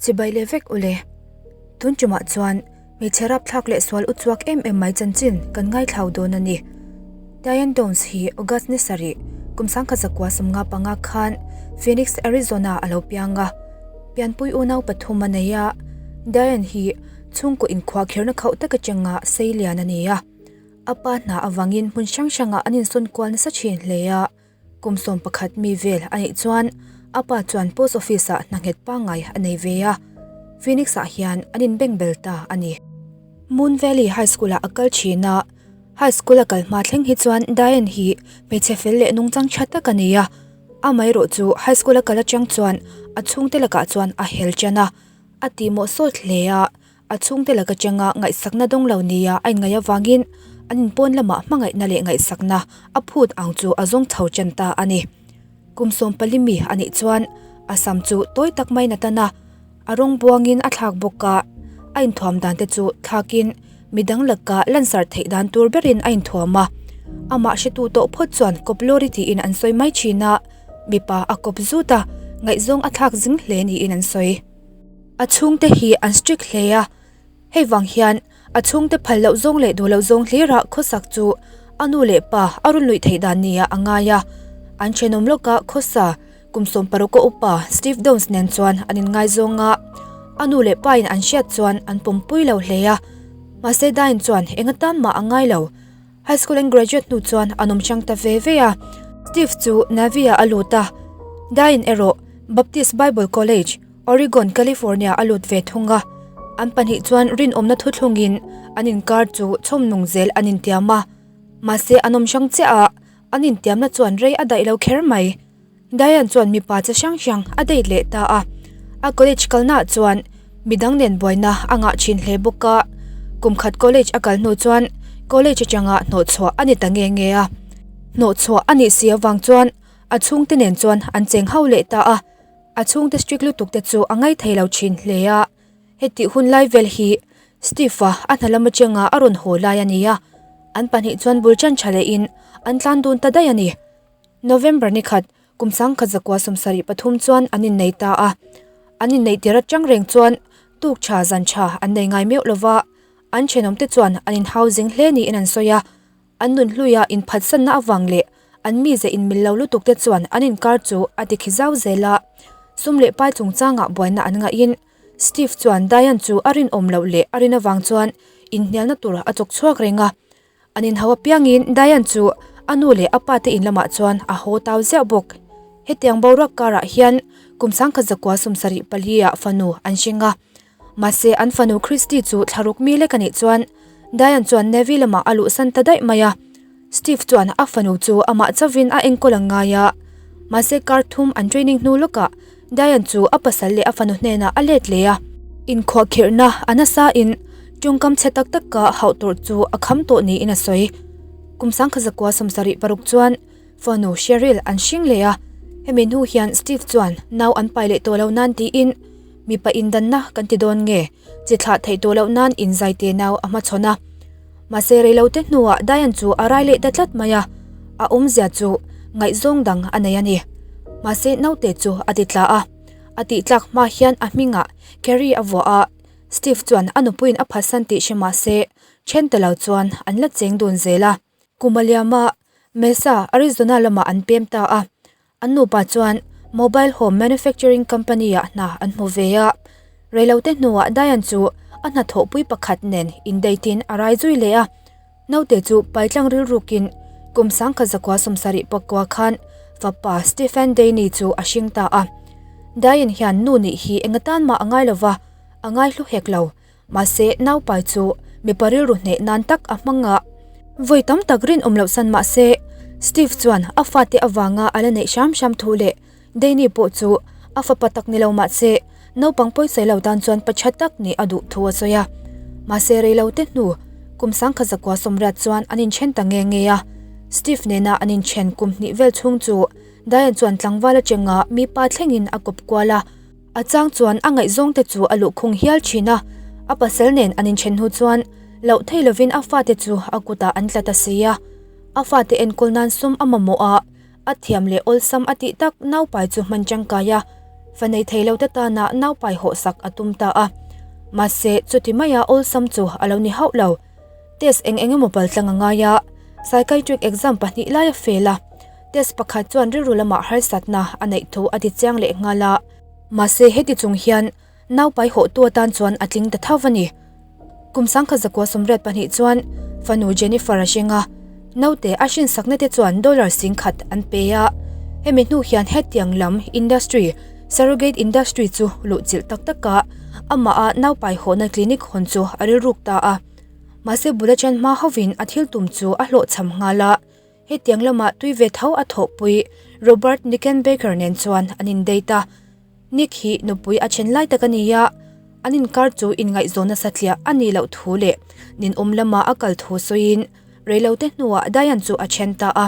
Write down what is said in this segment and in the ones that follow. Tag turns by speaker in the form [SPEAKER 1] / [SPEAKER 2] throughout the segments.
[SPEAKER 1] Chibai leh vek ule. Tun tumah chuan hmeichhe rapthlak leh sual uchuak em em mai chanchin kan ngaithlau dawn a ni. Diane Downs hi August ni sarih, kum 1955 khan Phoenix, Arizona a lo piang a. Pianpui unau pathum a nei a. Diane hi chhungkaw inkhuahkhirna khauh tak atanga sei lian a ni a. A pa hna avangin hmun hrang hrangah an insawn kual nasa thin hle a. Kum 11 mi vel a nih chuan a pa chuan post office ah hna nghet pangngai a nei ve a, Phoenix ah hian an inbeng bel ta a ni. Moon Valley High School ah a kal thin a, high school a kal hma thleng hi chuan Diane hi hmeichhe fel leh nungchang tha tak a ni a, amaherawh chu high school a kal atang chuan a chhungte lakah chuan a hel tan a, a tihmawh sawt hle a, A chhungte laka changa ngaihsakna dawng lo nia a inngaih avangin an inpawn lamah hmangaihna leh ngaihsakna a phut ang chu a zawng chho chen ta a ni. Kum 14 mi a nih chuan a sam chu tawi tak maiin a tan a, a rawng buangin a thlak bawk a, a inthuam dan te chu thlakin midang laka lansar theih dan tur berin a inthuam a. Amah hretu tawh phawt chuan kawp lawri tiin an sawi mai thin a, mipa a kawp zut a, ngaihzawng a thlak zing hle niin an sawi. A chhungte hi an strict hle a, hei vang hian a chhungte phal loh zawng leh duh loh zawng hlira khawsak chu a nu leh pa a rawn luih theih dan nia a ngai a. An thenawm lawka khawsa kum 16 a upa Steve Downs nen chuan an inngaizawng a, a nu leh pa in an hriat chuan an pawmpui lo hle a. Mahse Dine chuan eng atan mah a ngai lo. High school an graduate hnu chuan an awm hrang ta ve ve a, Steve chu Navy ah a lut a, Diane erawh Baptist Bible College, Oregon, California a lut ve thung a. An pahnih chuan rinawmna thuthlungin an inkar chu chhawm nung zel an intiam a, mahse an awm hrang chiah a, an intiamna chuan rei a daih lo kher mai. Diane chuan mipa che hrang hrang a date leh ta a, a college kalnaah chuan midang nen buaina a ngah thin hle bawk a, kum khat college a kal hnu chuan college atanga hnawhchhuah a ni ta nge nge a, hnawhchhuah a nih si avang chuan a chhungte nen chuan an cheng ho leh ta a, a chhungte strict lutuk te chu a ngaithei lo thin hle a, hetih hun lai vel hi Steve-a a hna lam atanga a rawn haw lai a ni a, an pahnih chuan bul tan tha lehin an tlan dun ta daih a ni. November ni khat, kum 1973 chuan an innei ta a. An inneih tir atang reng chuan tuk tha zan tha an nei ngai meuh lova, an thenawmte chuan an inhau zing hle niin an sawi a. An nunhluia inphatsanna avang leh an mize inmil lo lutuk te chuan an inkar chu a tikhi zau zel a. Sum leh pai chungchangah buaina an ngahin Steve chuan Diane chu a rinawm loh leh a rin avang chuan inhnialna tur a chawk chhuak reng a. An inhau apiangin Diane chu a nu leh a pa te in lamah chuan a haw tau ziah bawk. Hetiang boruak karah hian kum 1974 ah fanu an hring a. Mahse an fanu Christy chu thlaruk mi lek a nih chuan Diane chuan Navy lamah a luhsan ta daih mai a. Steve chuan a fanu chu amah chauhin a enkawl ang ngai a. Mahse kar thum an training hnu lawkah Diane chu a pasal leh a fanu hnenah a let leh a. Inkhuahkhirhna a nasa in tawngkam chhe tak taka hauh tur chu a kham tawh niin a sawi. Kum 1976 chuan fanu Cheryl an hring leh a, hemi hnu hian Steve chuan nau an pai leh tawh lo nan tiin mipa indanna kan ti dawn nge chi thlah theih tawh loh nan inzai te nau a hmachhawn a. Mahse reilote hnuah Diane chu a rai leh ta tlat mai a, a awmzia chu ngaihzawng dang a nei a ni. Mahse naute chu a ti tla a, a tihtlak hma hian a hmingah Carrie a vuah a, Steve chuan a nupuiin a phatsan tih hre mahse then ta lo chuan an la cheng dun zel a. Kum a liam a, Mesa, Arizona lamah an pem ta a, An nupa chuan mobile home manufacturing company-ah hna an hmu ve a. Reilote hnuah Diane chu a hnathawhpui pakhat nen indeitin a rai zui leh a. Naute chu paitlang rilrukin kum 1979 khan fapa Stephen Daney chu a hring ta a. Diane hian nu nih hi eng atan mah a ngai lova, a ngai hlu hek lo. Mahse, naupai chu mipa rilru hneh nan tak a hmang a. Vawi tam tak rinawm loh san mah se, Steve chuan a fate avanga a la neih hram hram thu leh Danny pawh chu a fapa tak ni lo mah se, naupang pawisawi lo tan chuan pa tha tak nih a duh thu a sawi a. Mahse, reilote hnu kum 1980 chuan an inthen ta nge nge a. Steve nena an inthen kum hnih vel chhung chu Diane chuan tlangval atanga mipa thlengin a kawp kual a. A chang chuan a ngaihzawngte chu a luhkhung hial thin a, a pasal nen an inthen hnu chuan loh thei lovin a fate chu a kutah an tla ta si a. A fate enkawl nan sum a mamawh a, a thiam leh awlsam a tih tak naupai chu hman tangkai a. Fa nei thei lo te tana nau pai hawh sak a tum ta a. Mahse, chuti maia awlsam chu a lo ni hauh lo. Test eng eng emaw pal tlang a ngai a, psychiatric exam pahnih lai a fail a. Test pakhat chuan rilru lamah harsatna a neih thu a ti chiang leh nghal a. Mahse, heti chung hian Nau pai hawhtu atan chuan a tling ta tho a ni. Kum sangkhat zakua 82 chuan fanu Jennifer a hring a, naute a hrinsakna te chuan dollar 10,000 an pe a. Hemi hnu hian hetiang lam industry, surrogate industry chu luhchilh tak taka amah a nau pai hawhna clinic hawn chu a rilruk ta a. Mahse bul a chen hma hovin a thil tum chu a hlawhchham nghal a. Hetiang lamah tui ve tho a thawhpui Robert Nickenbaker nen chuan an indate a. Nick hi nupui a then lai tak a ni a, an inkar chu inngaihzawn nasa tliah a nih loh thu leh ninawm lama a kal thu sawiin reilote hnuah Diane chu a then ta a.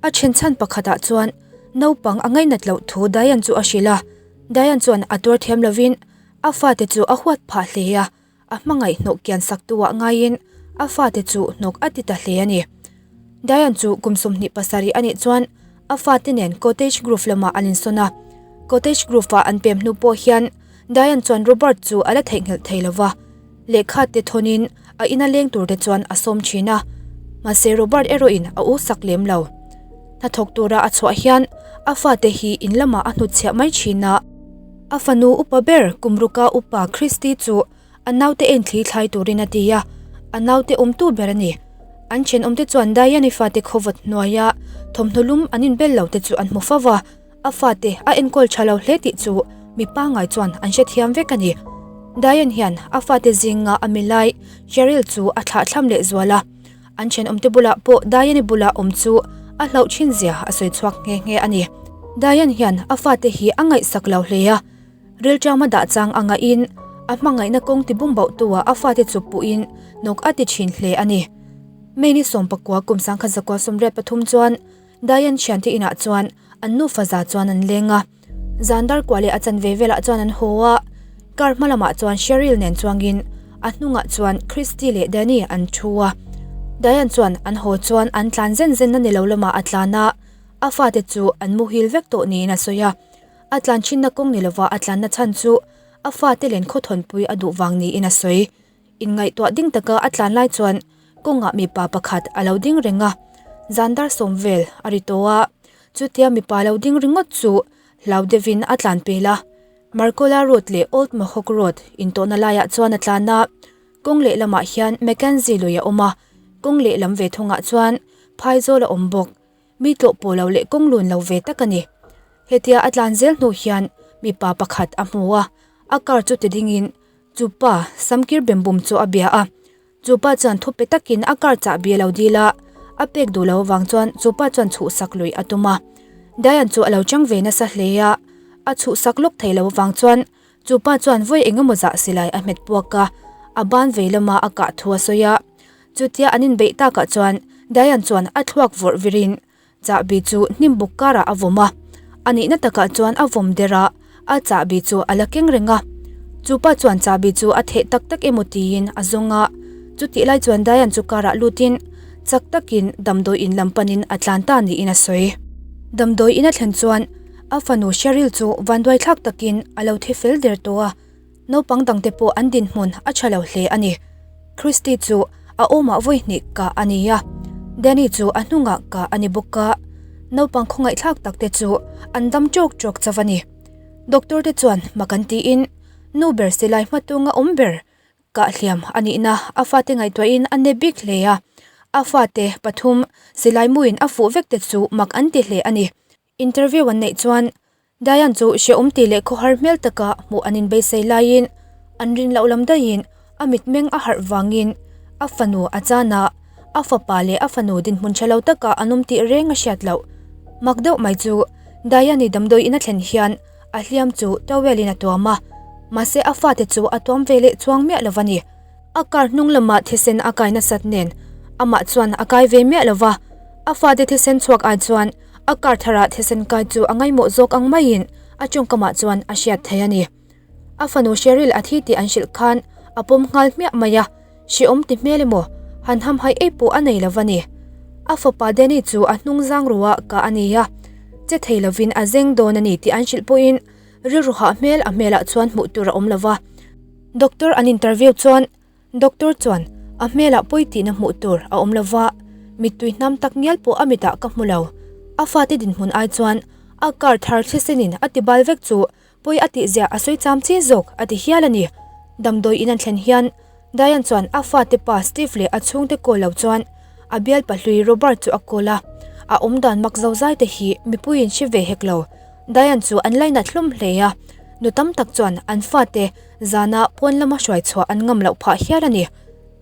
[SPEAKER 1] A then chhan pakhatah chuan naupang a ngainat loh thu Diane chu a hrilh a, Diane chuan a tuar thiam lovin a fate chu a huat phah hle a, a hmangaih hnawh kian sak tuah ngaiin a fate chu hnawk a ti ta hle a ni. Diane chu kum 27 a nih chuan a fate nen Cottage Grove lamah an insawn a. Cottage Grove-a an pem hnu pawh hian Diane chuan Robert chu a la theihnghilh thei lo va, lehkha te thawnin a ina leng tur te chuan a sawm thin a. Mahse Robert erawhin a u sak lem lo. Hnathawk tura a chhuah hian a fate hi in lamah a hnutchhiah mai thin a. A fanu upa ber kum ruka upa Christy chu a naute en thli thlai turin a ti a, a naute awmtu ber a ni. An thenawmte chuan Diane-i fate khawvawt hnuaia thawmhnaw lum an inbel lo te chu an hmu fo va, a fate a enkawl tha lo hle tih chu mi pangngai chuan an hrethiam vek a ni. Diane hian a fate zinga a milai Cheryl chu a thlahthlam leh zual a. An thenawmte bulah pawh Diane-i bula awm chu a hlauh thin zia a sawi chhuak nghe nghe a ni. Diane hian a fate hi a ngaihsak lo hle a, rilṭama dah chang a ngahin a hmangaihna kawng ti bum bauh tua a fate chu puhin nawk a ti thin hle a ni. May ni 19 kum 1983 chuan Diane thiante inah chuan an nufa za chuan an leng a, zan dar kua leh a chanve velah chuan an haw a, car hma lamah chuan Cheryl nen chuangin a hnungah chuan Christy leh Danny an thu a. Diane chuan an haw chuan an tlan zen zen na ni lo lamah a tlan a, a fate chu an muhil vek tawh niin a sawi a. A tlan thinna kawng ni lova a tlanna chhan chu a fate len khawthawnpui a duh vang niin a sawi. Inngaihtuah ding taka a tlan lai chuan kawngah mipa pakhat a lo ding reng a, zan dar sawm vel a ri tawh a, chutia mipa lo ding ringawt chu hlau deuhin a tlan pel a. Marcola Road leh Old Mohawk Road intawhna laiah chuan a tlan a, kawng lehlamah hian Mackenzie lui a awm a, kawng lehlam ve thungah chuan phaizawl a awm bawk. Mi tlawh pawh lo leh kawng lun lo ve tak a ni. Hetia a tlan zel hnu hian mipa pakhat a hmu a, a car chu ti dingin chu pa samkir bembum chu a bia a. Chu pa chuan thupe takin a car chahbi a lo dil a, a pek duh lo avang chuan chu pa chuan chhuhsak luih a tum a. Diane chu a lo chang ve nasa hle a, a chhuhsak lawk thei lo avang chuan chu pa chuan vawi eng emaw zah silai a hmet puak a, a ban vei lama a kah thu a sawi a. Chutia an inbeih takah chuan Diane chuan a thluak vawrh virin chahbi chu hnim buk karah a vawm a, a nihna takah chuan a vawm der a, a chahbi chu a la keng reng a. Chupa chuan chahbi chu a theh tak tak emaw tiin a zawng a, chutih lai chuan Diane chu karah lutin chak takin damdawi in lam panin a tlan ta niin a sawi. Damdawi in a thlen chuan a fanu Cheryl chu vanduaithlak takin a lo thi fel der tawh a. Naupang dangte pawh an dinhmun a tha lo hle a ni. Christy chu a awmah vawi hnih kah a ni a, Danny chu a hnungah kah a ni bawk a. Naupang khawngaihthlak takte chu an dam ṭawk ṭawk chauh a ni. Doctor te chuan mak an tiin, Nu ber silai hmatunga awm ber kah hliam a nihna a fate ngaihtuahin a ne bik hle a, a fate pathum silai muin a fuh vek te chu mak an ti hle a ni. Interview an neih chuan Diane chu hrehawm tih leh khawhar hmel taka hmuh an inbeisei laiin an rin loh lam daihin a mitmeng a harh vangin a fanu a chan a, a fapa leh a fanu dinhmun tha lo taka an awm tih reng a hriat loh. Mak deuh mai chu Diane-i damdawi in a thlen hian a hliam chu towel in a tuam a, mahse a fate chu a tuam ve leh chuang miah lo a ni. A car hnung lamah thisen a kai nasat nen amah chuan a kai ve miah lo va, a fate thisen chhuak ai chuan A car tharah thisen kai chu a ngaimawh zawk ang maiin a tawngkamah chuan a hriat thei a ni. A fanu Cheryl a thi tih an hrilh khan a pawm nghal hmiah mai a, hrehawm ti hmel emaw han hamhaih ei pawh a nei lo va ni. A fapa Danny chu a hnung zang ruah kah a ni a, che thei lovin a zeng dawn a ni tih an hrilh pawhin. Rilru hah hmel a hmelah chuan hmuh tur a awm lo va. Doctor an interview chuan Doctor chuan a hmelah pawi tihna hmuh tur a awm lo va, mittui hnam tak ngial pawh a mitah ka hmu lo. A fate dinhmun ai chuan a car thar thlisenin a ti bal vek chu Pawi a tih ziah a sawi cham chi zawk a ti hial a ni. Damdawi in an thlen hian Diane chuan a fate pa Steve leh a chhungte call lo chuan a bial pahlui Robert chu a call a, a awmdan mak zo zai te hi mipuiin hre ve hek lo. Diane chu an lainat hlawm hle a, nu tam tak chuan an fate zana pawn lama hruai chhuah an ngam loh phah hial a ni.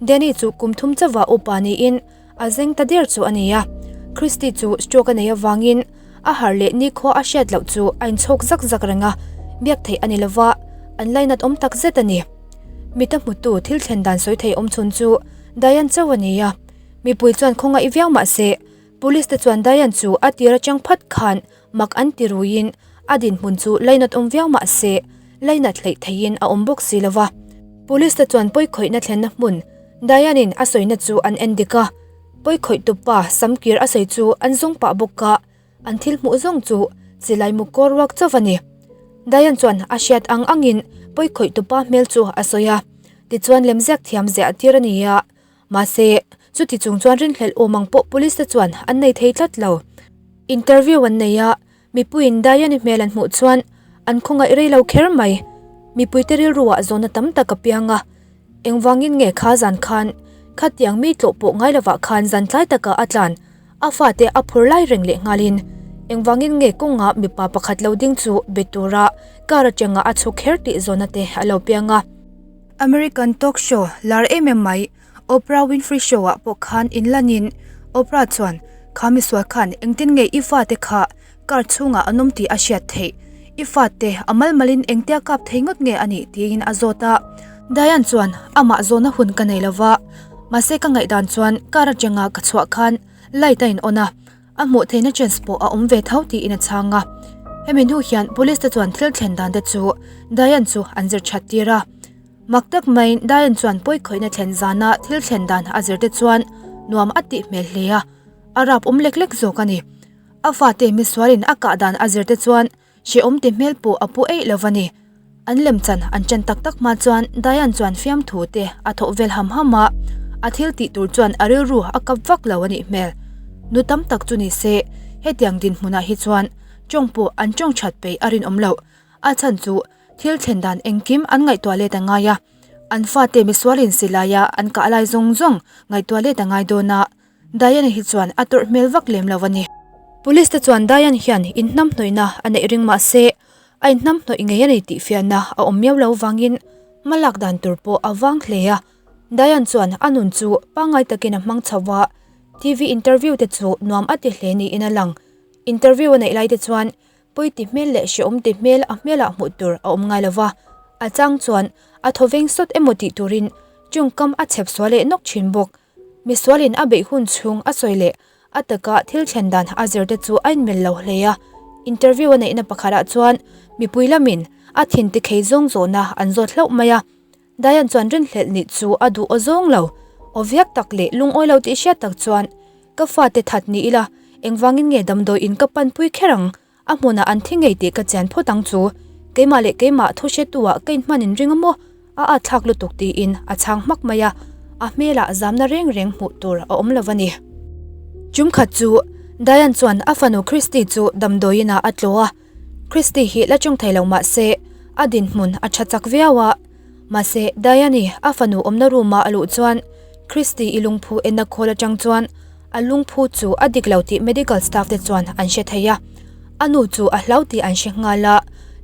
[SPEAKER 1] Danny chu kum thum chauha upa niin A zeng ta der chu a ni a, Christy chu stroke a nei avangin a harh leh nikhua a hriat loh chu a inchhawk zak zak reng a, biak theih a ni lova, an lainat awm tak zet a ni. Mita hmutu thil thlen dan sawi thei awm chhun chu Diane chauh a ni a, mipui chuan khawngaih viau mah se, Police te chuan Diane chu a tir atang phat khan mak an ti ruiin a dinhmun chu lainat awm viau mah se, lainat hleih theihin a awm bawk si lova. Police te chuan pawikhawihna thlenna hmun Diane-in a sawina chu an en dik a, pawikhawih tupa samkir a sawi chu an zawng pah bawk a, an thil hmuh zawng chu chilai mu kawr ruak chauh a ni. Diane chuan a hriat ang angin pawikhawih tupa hmel chu a sawi a, tichuan lemziak thiam ziah tir a ni a, mahse chuti chung chuan rinhlelh awm ang pawh police te chuan an nei thei tlat lo. Interview an nei a, Mipuiin Diane-i hmel an hmuh chuan an khawngaih rei lo kher mai. Mipuite rilruah zawhna tam tak a piang a, Engvangin nge kha zan khan khatiang mi tlawh pawh ngai lovah khan zan tlai takah a tlan, a fate a phur lai reng leh nghalin? Engvangin nge kawnga mipa pakhat lo ding chu be tura car atanga a chhuk kher tih zawhna te a lo piang a. American talk show lar em em mai Oprah Winfrey Show ah pawh khan inlanin Oprah chuan, Kha misual khan engtin nge i fate kha car chhungah an awm tih a hriat theih? I fate a mal malin engtia kap thei ngawt nge a nih? tiin a zawt a. Diane chuan, Amah zawhna hun ka nei lova, mahse ka ngaihdan chuan car atanga ka chhuah khan light a in on a, a hmuh theihna chance pawh a awm ve tho tiin a chhang a. Hemi hnu hian police te chuan thil thlen dan te chu Diane chu an zir that tir a. Mak tak maiin Diane chuan pawikhawihna thlen zana thil thlen dan a zir te chuan nuam a tih hmel hle a, a rap awm lek lek zawk a ni. A fate misualin a kah dan a zir te chuan hrehawm ti hmel pawh a pu eih lo va ni. An lemchan an ṭan tak tak hma chuan Diane chuan fiamthu te a thawh vel ham ham a, a thil tih tur chuan a rilru a kap vak lo a nih hmel. Nu tam tak chu ni se, hetiang dinhmunah hi chuan ṭawng pawh an ṭawng ṭhat peih a rinawm loh. A chhan chu Thil thlen dan engkim an ngaihtuah let a ngai a, an fate misualin silaia an kah lai zawng zawng ngaihtuah let a ngai dawn a, Diane hi chuan a tawrh hmel vak lem lo a ni. Police te chuan Diane hian inhnamhnawihna a neih ring mah se, a inhnamhnawih ngei a ni tih fiahna a awm miau lo vangin hma lak dan tur pawh a vang hle a. Diane chuan a nun chu pangngai takin a hmang chho a, TV interview te chu nuam a ti hle niin a lang. Interview a neih lai te chuan Pawi ti hmel leh hrehawm ti hmel a hmelah hmuh tur a awm ngai lo va, a chang chuan a thaw veng sawt emaw tih turin tawngkam a chhep sual leh nawk thin bawk. Misualin a beih hun chhung a sawi leh a taka thil thlen dan a zir te chu a inmel lo hle a, interview a neihna pakhatah chuan mipui lamin a thin ti khei zawng zawhna an zawt hlauh mai a, Diane chuan rinhlelh nih chu a duh aw zawng lo, aw viak tak leh lungawi lo tih hriat tak chuan Ka fate that ni ila, engvangin nge damdawi in ka panpui kher ang? A hmunah an thi ngei tih ka chian phawt ang chu. Keimah leh keimah thu hretu-ah ka inhman in ring a maw? A at thlak lutuk tiin a chhang hmak mai a, a hmelah zamna reng reng hmuh tur a awm lo a ni. Chum khat chu Diane chuan a fanu Christy chu damdawi inah a tlawh a, Christy hi la tawng thei lo mah se a dinhmun a tha chak viau a. Mahse, Diane-i a fanu awmna room-a a luh chuan Christy-i lungphu enna khawl atang chuan a lungphu chu a dik lo tih medical staff te chuan an hre thei a. A nu chu a hlau tih an hre nghal a,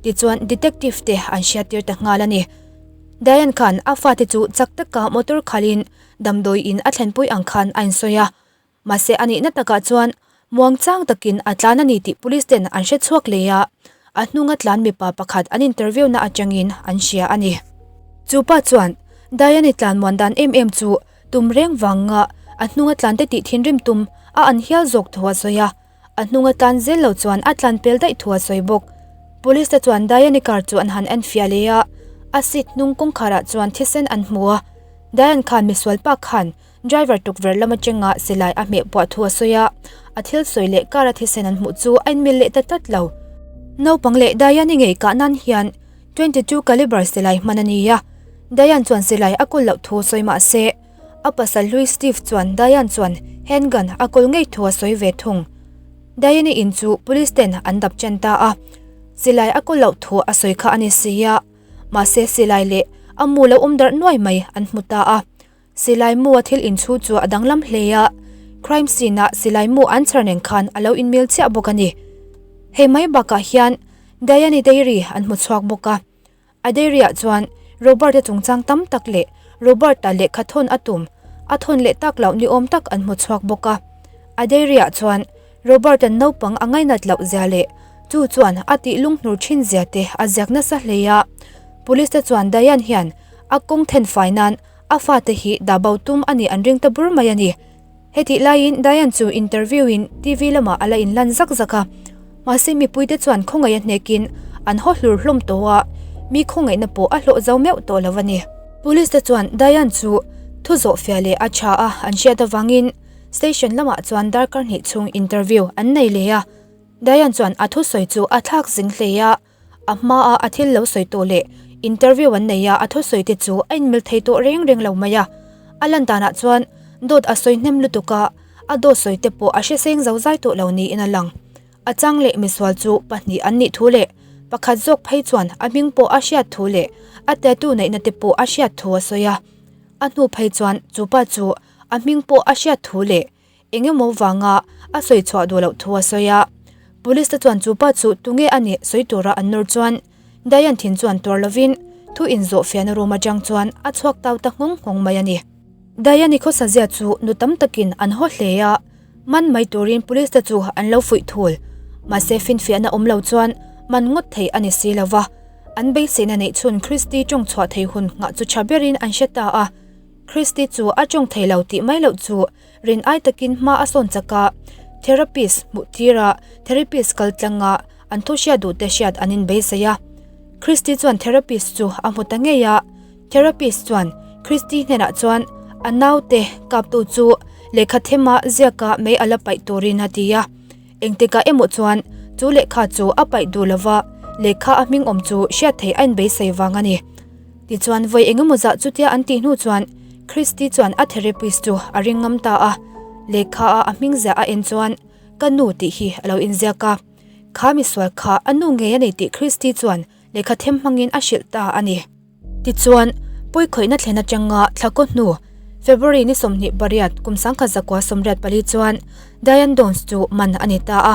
[SPEAKER 1] tichuan detective te an hriattir ta nghal a ni. Diane khan a fate chu chak taka motor khalhin damdawi in a thlenpui ang khan a insawi a. Mahse a nihna takah chuan muangchang takin a tlan a ni tih police ten an hre chhuak leh a, a hnunga tlan mipa pakhat an interview na atangin an hria a ni. Chu pa chuan Diane-i tlan muan dan em em chu tum reng vanga a hnunga tlan te tih thinrim tum a an hial zawk thu a sawi a, a hnunga tlan zel lo chuan a tlan pel daih thu a sawi bawk. Police te chuan Diane-i car chu an han enfiah leh a, a seat hnung kawngkharah chuan thisen an hmu a, Diane khan misual pa khan Driver tukverh lam atanga silai a hmeh puah thu a sawi a, a thil sawi leh car a thisen an hmuh chu a inmil leh ta tlat lo. Naupang leh Diane-i ngei kah nan hian 22 calibre silai hman a ni a, Diane chuan silai a kawl loh thu sawi mah se, a pasal hlui Steve chuan Diane chuan handgun a kawl ngei thu a sawi ve thung. Diane-i in chu police ten an dap chen ta a, silai a kawl loh thu a sawi kha a ni si a, mahse silai leh a mu lo awm darh nuai mai an hmu ta a. Silai mu a thil inchhu chu a danglam hle a, crime scene ah silai mu an chhar nen khan a lo inmil chiah bawk a ni. Hei mai bakah hian Diane-i diary an hmu chhuak bawk a, a diary ah chuan Robert-a chungchang tam tak leh Robert-a lehkha thawn a tum a thawn leh tak loh ni awm tak an hmu chhuak bawk a. A diary ah chuan Robert-a'n naupang a ngainat loh zia leh chu chuan a tih lunghnur thin zia te a ziak nasa hle a. Police te chuan Diane hian a kawng then fai nan A fate hi dah bo tum a nih an ring ta bur mai a ni. Hetih laiin Diane chu interview in TV lamah a la inlan zak zak a. Mahse mipuite chuan khawngaih a hnekin an haw hlur hlawm tawh a, mi khawngaihna pawh a hlawh zo meuh tawh lo a ni. Police te chuan Diane chu thu zawh fiah leh a tha a an hriat avangin station lamah chuan darkar hnih chhung interview an nei leh a. Diane chuan a thusawi chu a thlak zing hle a. A hmaa a thil lo sawi tawh leh interview an nei a, a thusawi te chu a inmil thei tawh reng reng lo mai a. A lan danah chuan dawt a sawi hnem lutuk a, a dawt sawi te pawh a hre seng zo zai tawh lo niin a lang. A chang leh misual chu pahnih an nih thu leh pakhat zawk phei chuan a hming pawh a hriat thu leh a tattoo neihna te pawh a hriat thu a sawi a. A hnu phei chuan chu pa chu a hming pawh a hriat thu leh Eng emaw vanga a sawi chhuah duh loh thu a sawi a. Police te chuan chu pa chu tunge a nih sawi tura an nawr chuan Diane thin chuan tuar lovin thu inzawh fiahna room atang chuan a chhuak tau ta nghawng nghawng mai a ni. Diane-i khawsa zia chu nu tam takin an haw hle a, man mai turin police te chu an lo fuih thul. Mahse finfiahna awm lo chuan man ngawt thei a ni si lo va, an beiseina neih chhun Christy tawng chhuah thei hun nghah chu tha berin an hre ta a. Christy chu a tawng thei lo tih mai loh chu Rin ai takin hma a sawn chak a, therapist hmuh tir a, therapist kal tlang a, an thu hriat duh te hriat an inbeisei a. Christy chuan therapist chu a hmu ta ngei a, therapist chuan Christy hnenah chuan a naute kaptu chu lehkha thema ziaka mei a la paih turin a ti a. Engtikah emaw chuan chu lehkha chu a paih duh lova, lehkha a hming awm chu hriat theih a inbeisei vang a ni. Tichuan vawi engemaw zah chutia an tih hnu chuan Christy chuan a therapist chu a ring ngam ta a, lehkha a a hming ziah a en chuan ka nu tih hi a lo inziak a. Kha misual kha a nu ngei a nei tih Christy chuan lehkha them hmangin a hrilh ta a ni. Tichuan, pawikhawihna thlen atanga thlakaw hnu February ni 28 kum 1984 chuan Diane Downs chu man a ni ta a.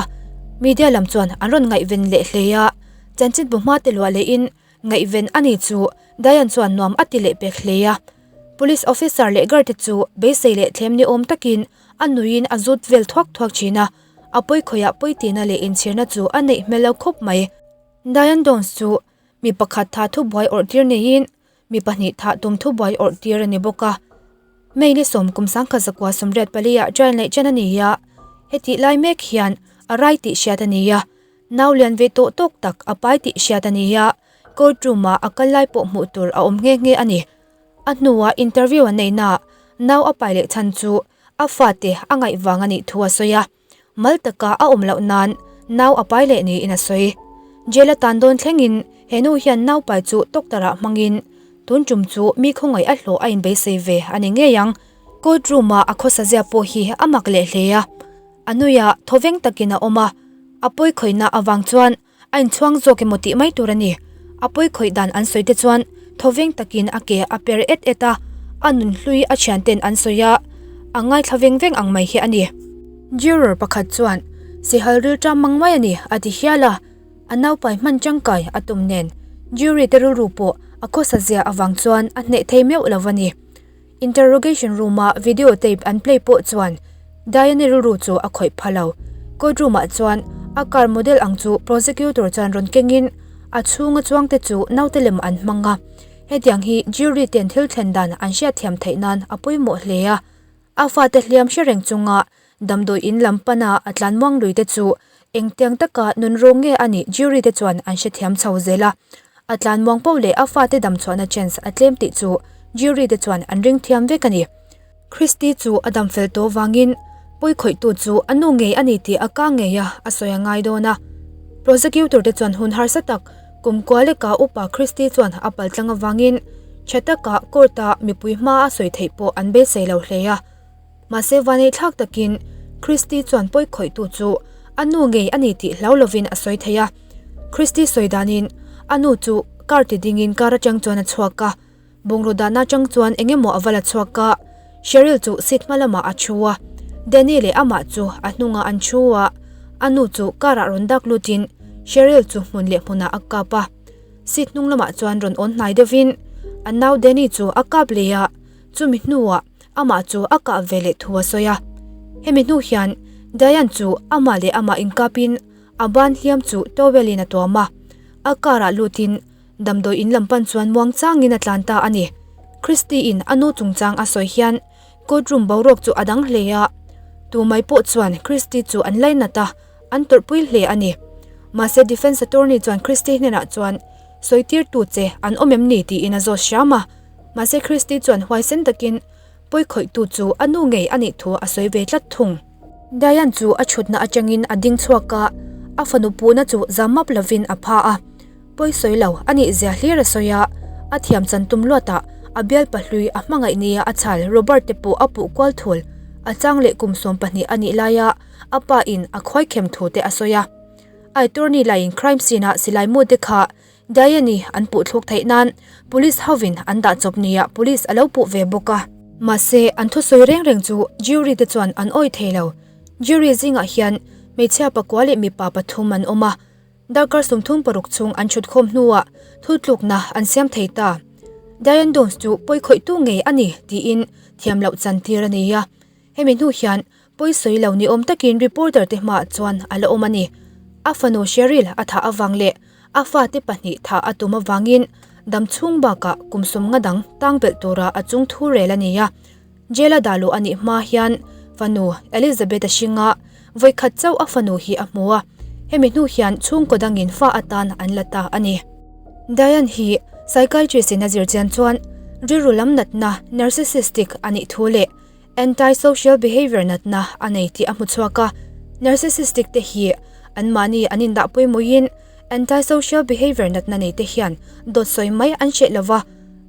[SPEAKER 1] Media lam chuan an rawn ngaihven leh hle a, chanchinbu hma te luah lehin Ngaihven a ni chu Diane chuan nuam a ti leh pek hle a. Police officer leh guard te chu beisei leh thlem ni awm takin a nuiin a zut vel thuak thuak thin a, a pawikhawihah pawitina leh inchhirna chu a neih hmel lo khawp mai. Diane Downs chu mi pakhat tha thubuai awrh tir neiin mi pahnih thah tum thubuai awrh tir a ni bawk a. May ni sawm kum 1984 ah trial neih chen a ni a, hetih lai mek hian a rai tih hriat a ni a. Nau lian ve tawh tawk tak a pai tih hriat a ni a, court room ah a kal lai pawh hmuh tur a awm nghe nghe a ni. A hnuah interview a nei naah nau a pai leh chhan chu a fate a ngaih vang a nih thu a sawi a, mal taka a awm loh nan nau a pai leh niin a sawi. Jail a tan dawn thlengin he nu hian nau pai chu doctor ah hmangin tun tum chu mi khawngaih a hlawh a inbeisei ve a ni ngei ang. Court room ah a khawsa zia pawh hi a mak leh hle a. A nuiah thawveng takin a awm a, a pawi khawihna avang chuan a inchhuang zawk emaw tih mai tur a ni. A pawi khawih dan an sawi te chuan thawveng takin a ke a per et et a, a nun hlui a thianten an sawi a, a ngaithla veng veng ang mai hi a ni. Juror pakhat chuan, Sihal rilṭam mang mai a ni, a ti hial a, a naupai hman tangkai a tum nen jury te rilru pawh a khawsa zia avang chuan a hneh thei meuh lo a ni. Interrogation room-a video tape an play pawh chuan Diane-i rilru chu a khawih pha lo. Court room-ah chuan a car model ang chu prosecutor chuan rawn kengin a chhunga chuangte chu naute lem an hmang a. Hetiang hi jury ten thil thlen dan an hriatthiam theih nan a pawimawh hle a. A fate hliam hre reng chunga Damdawi in lam pana a tlan muang lui te chu engtiang taka nun rawng nge a nih jury te chuan an hrethiam chho zel a. A tlan muang poh leh a fate dam chhuahna chance a tlem tih chu jury te chuan an ring thiam vek a ni. Christy chu a dam fel tawh vangin pawi khawihtu chu a nu ngei a ni tih a ka ngei a a sawi a ngai dawn a. Prosecutor te chuan hun harsa tak kum kua leka upa Christie chuan a paltlang avangin tha taka court a mipui hma a sawi theih pawh an beisei lo hle a. Mahse vaneihthlak takin Christie chuan pawi khawihtu chu a nu ngei a ni tih hlau lovin a sawi thei a. Christie sawi danin a nu chu car ti dingin car atang chuan a chhuak a. Bungraw dahna atang chuan eng emaw a va la chhuak a, Sheryl chu seat hma lamah a thu a, Danny leh amah chu a hnungah an thu a, a nu chu car ah rawn dak lutin Sheryl chu hmun leh hmunah a kap a, seat hnung lamah chuan rawn awn hnai deuhin a nau Danny chu a kap leh a, chumi hnuah amah chu a kah ve leh thu a sawi a. Hemi hnu hian Diane chu amah leh amah inkapin a ban hliam chu towel in a tuam a, a car ah lutin Damdawi in lam pan chuan muang changin a tlan ta a ni. Christy-in a nu chungchang a sawi hian court room boruak chu a dang hle a, tu mai pawh chuan Christy chu an lainat a, an tawrhpui hle a ni. Mahse defence attorney chuan Christy hnenah chuan sawi tirtu che an awm em ni tiin a zawt hram a, mahse Christy chuan huaisen takin pawi khawihtu chu a nu ngei a nih thu a sawi ve tlat thung. Diane chu a chhutna atangin a ding chhuak a, a fanu puhna chu zam map lovin a pha a. Pawi sawi lo, a nih zia hlir a sawi a, a thiam chan tum luatah a bial pahlui a hmangaih nia a chhal Robert te pawh a puh kual thul. A chang leh kum 20 a nih laia a pa in a khuai khem thu te a sawi a. A attorney laiin crime scene ah silai mu te kha Diane-i an puh thluk theih nan police hovin an dah chawp nia police a lo puh ve bawk a. Mahse, an thusawi reng reng chu jury te chuan an awih thei lo. Jury zingah hian hmeichhia pakua leh mipa pathum an awm a. Darkar 36 chhung an chhutkhawm hnuah thutlukna an siam thei ta. Diane Downs chu pawi khawihtu ngei a ni tiin thiam loh chan tir a nei a. Hemi hnu hian pawi sawi lo ni awm takin reporter te hmaah chuan a la awm a ni. A fanu Cheryl a thah avang leh a fate pahnih thah a tum avangin dam chhung bakah kum 50 dang tang belh tura a chung thu rel a ni a. Jail-a dah luh a nih hma hian fanu Elizabeth a hring a, vawikhat chauh a fanu hi a hmu a, hemi hnu hian chhungkaw dangin fa atan an la ta a ni. Diane hi psychiatrist in a zir chian chuan rilru lam natna narcissistic a nih thu leh anti-social behaviour natna a nei tih a hmu chhuak a, narcissistic te hi anmahni an indah pawimawhin anti-social behaviour natna nei te hian dawt sawi mai an hreh lova,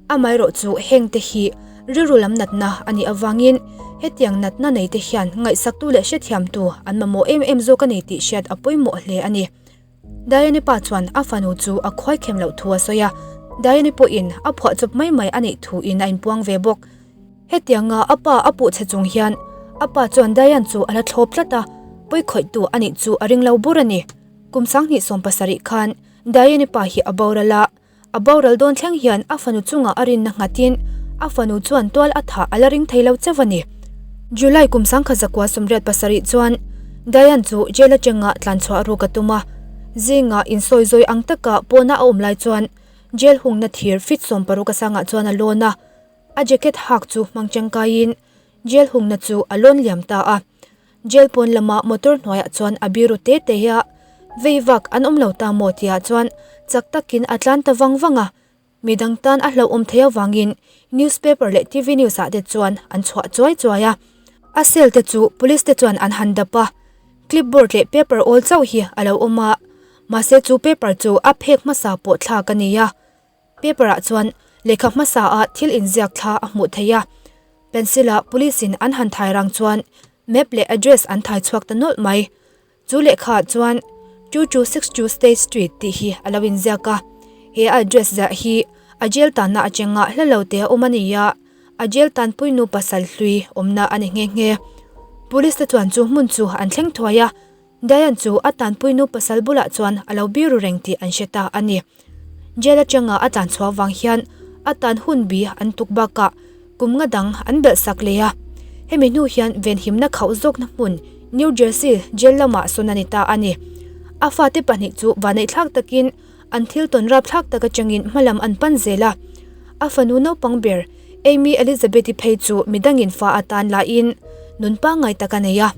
[SPEAKER 1] Amaherawh chu heng te hi rilru lam natna a nih avangin hetiang natna nei te hian ngaihsaktu leh hrethiamtu an mamawh em em zawk a ni tih hriat a pawimawh hle a ni. Diane-i pa chuan a fanu chu a khuaikhem loh thu a sawi a, Diane-i pawhin a phuahchawp mai mai a nih thuin a inpuang ve bawk. Hetianga a pa a puh che chung hian a pa chuan Diane chu a la thlawp tlat a, pawikhawihtu a nih chu a ring lo bur a ni. Kum 2017 khan Diane-i pa hi a boral a, A boral dawn thleng hian a fanu chungah a rinna nghatin a fanu chuan tual a thah a la ring thei lo chauh a ni. July kum 1987 chuan Diane chu jail atanga tlanchhuah ruk a tum a, zingah insawi zawi ang taka pawna a awm lai chuan jail hungna thir feet 60 a sangah chuan a lawn a, a jacket hak chu hmang tangkaiin jail hungna chu a lawn liam ta a. Jail pawn lama motor hnuaiah chuan a biru te te a, vei vak an awm lo ta maw tihah chuan chak takin a tlan ta vang vang a, midang tan a hlauhawm thei avangin newspaper leh TV news ah te chuan an chhuah chuai chuai a. A cell te chu police te chuan an han dap a, clipboard leh paper awl chauh hi a lo awm a, mahse chu paper chu a phek hmasa pawh thlak a ni a. Paper ah chuan lehkha hmasa a thil inziak thla a hmuh theih a, pencil ah police in an han thai rang chuan map leh address an thai chhuak ta nawlh mai. Chu lehkha ah chuan 2262 State Street tih hi a lo inziak a, he a address ziah hi a jail tanna atanga hla lo te a awm a ni a, a jail tanpui nu pasal hlui awmna a ni nghe nghe. Police te chuan chu hmun chu an thleng thuai a. Diane chu a tanpuinu pasal bulah chuan a lo biru reng tih an hre ta a ni. Jail atanga a tlan chhuah vang hian a tan hun bi an tuk bakah kum nga dang an belh sak leh a. Hemi hnu hian venhimna khauh zawkna hmun New Jersey jail lamah sawn a ni ta a ni. A fate pahnih chu vaneihthlak takin an thil tawn rapthlak tak atangin hmalam an pan zel a. A fanu naupang ber Amy Elizabeth-i phei chu midangin fa atan lahin nun pangngai tak a nei a.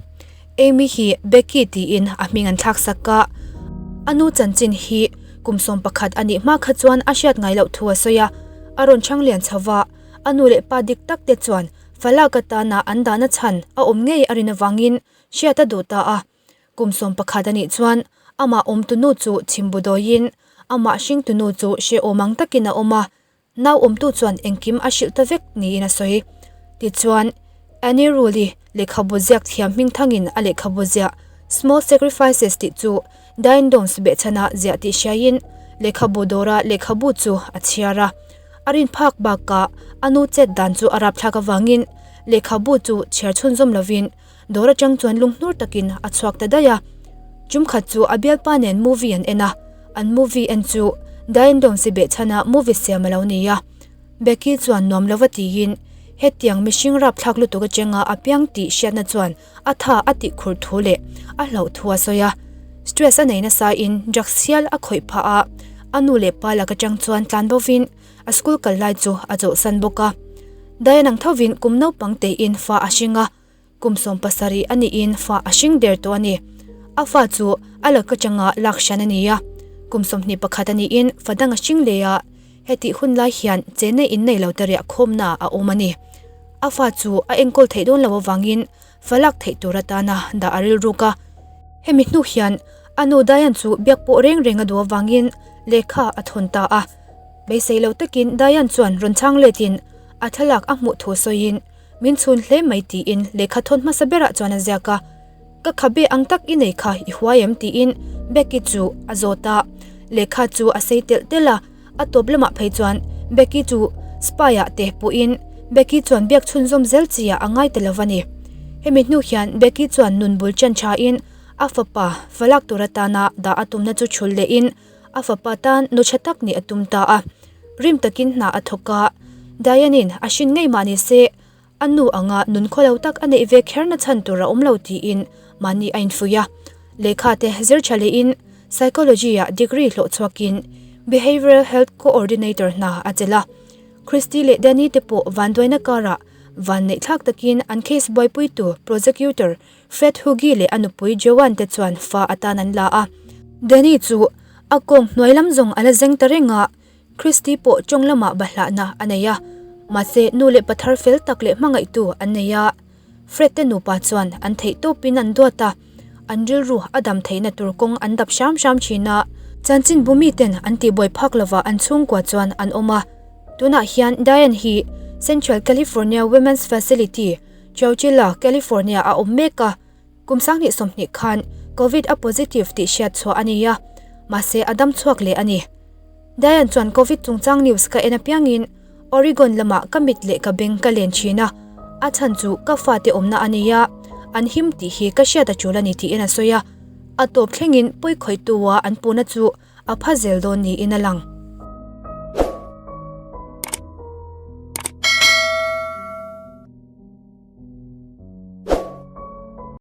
[SPEAKER 1] Amy hi Becky tiin a hming an thlak sak a, a nu chanchin hi kum 11 a nih hma kha chuan a hriat ngai loh thu a sawi a, a rawn chhang lian chho va, a nu leh pa dik tak te chuan falak atana an dahna chhan a awm ngei a rin avangin hriat a duh ta a. Kum 11 a nih chuan. Amah awmtunu chu chhimbu dawiin amah hringtunu chu hrehawm ang takin a awm a, Nau awmtu chuan engkim a hrilh ta vek niin a sawi. Tichuan, Annie Rule-i lehkhabu ziak thiam hmingthangin a lehkhabu ziah Small Sacrifices tih chu Diane Downs behchhana ziah tih hriaiin lehkhabu dawra lehkhabu chu a chhiar a. A rin phak bakah a nu chet dan chu a rapthlak avangin lehkhabu chu chhiar chhunzawm lovin Dawr atang chuan lunghnur takin a chhuak ta daih a. Tumkhat chu a bialpa nen movie an en a, an movie en chu Diane Dawmsi behchhana movie siam a lo ni a. Becky chuan nuam lova tiin hetiang mihring rapthlak lutuk atanga a piang tih hriatna chuan a tha a tih khur thu leh a hlauh thu a sawi a. Stress a nei nasa in drugs hial a khawih phah a, a nu leh pa lak atang chuan tlan bovin a school kal lai chu a chawlhsan bawk a. Diane ang thovin kum naupang teiin fa a hring a. Kum 17 a niin fa a hring der tawh a ni. A fa chu a lak atanga lak hran a ni a. Kum 21 a niin fa dang a hring leh a, hetih hun lai hian chennai in nei lo te riah khawmna a awm a ni. A fa chu a enkawl theih dawn loh avangin fa lak theih tur atana dah a rilruk a. Hemi hnu hian a nu Diane chu biak pawh reng reng a duh avangin lehkha a thawn ta a. Beisei lo takin Diane chuan rawn chhang letin a thlalak a hmuh thu sawiin Min chhun hle mai tiin lehkha thawn hmasa berah chuan a ziak a, Ka khabe ang tak i nei kha i huai em tiin Becky chu a zawt a, lehkha chu a sei telh telh a, a tawp lamah phei chuan Becky chu spy ah te puhin Becky chuan biak chhunzawm zel chi ah a ngai ta lo a ni. Hemi hnu hian Becky chuan nun bul chan thain a fapa falak tur atana dah a tumna chu chhul lehin a fapa tan nu tha tak nih a tum ta a. Rim takin hna a thawk a, Diane-in a hrin ngei mah ni se, a nu anga nun khawlo tak a neih ve kher na chhan tur a awm lo tiin mahni a infuih a. Lehkha te zir tha lehin Psychology-ah degree hlawh chhuakin Behavioral Health Coordinator hna a chelh a. Christy leh Danny te pawh vanduaina karah vanneihthlak takin an case buaipuitu Prosecutor Fred Hugi leh a nupui Joanne te chuan fa atan an la a. Danny chu a kawng hnuai lam zawng a la zeng ta reng a, Christy pawh tawng lamah bahlahna a nei a. Mahse nu leh pa thar fel tak leh hmangaihtu an nei a. Fred te nupa chuan an theih tawpin an duat a, an rilru a dam theihna tur kawng an dap hram hram thin a. Chanchinbu miten an tihbuai phak lovah an chhungkua chuan an awm a. Tunah hian Diane hi Central California Women's Facility, Chowchilla, California a awm mek a, kum 2020 khan Covid a positive tih hriat chhuah a ni a, mahse a dam chhuak leh a ni. Diane chuan Covid chungchang news ka en apiangin Oregon lamah ka mit leh ka beng ka len thin a, a chhan chu ka fate awmna a ni a, an him tih hi ka hriat a tul a ni tiin a sawi a, a tawp thlengin pawikhawihtua an puhna chu a pha zel dawn niin a lang.